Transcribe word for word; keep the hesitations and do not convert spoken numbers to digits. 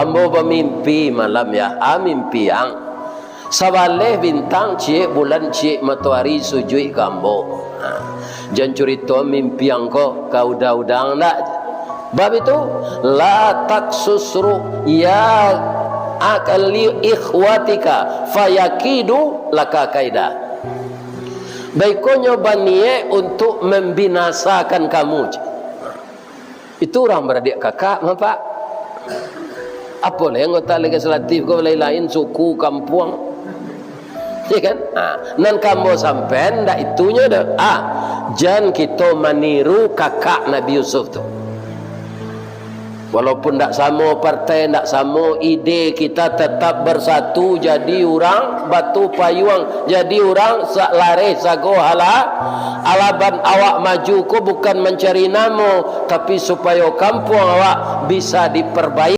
Ambo bamimpi malam, ya, ah, mimpi ang. Sabaleh bintang, ciek bulan, ciek matoari sujuik ka ambo. Ha. Jan curito mimpi ang ko ka uda-uda ang ndak. Bab itu, la taksus ru'ya akali ikhwatika fayakidu laka kaida. Baikonyo baniek untuk mambinasakan kamu. Itu urang baradiak kakak mah, Pak. Apo lai anggota legislatif ko, lain-lain suku, kampuang. Ya kan? Ha, nan ka ambo sampaian ndak itunyo doh. Ah, jan kito maniru kakak Nabi Yusuf tu. Walaupun ndak samo partai, ndak samo ide, kita tetap bersatu jadi urang Batu Payuang, jadi urang sa-, lareh sago hala-, alaban. Awak maju ko bukan mancari namo, tapi supayo kampuang awak bisa diperbaiki.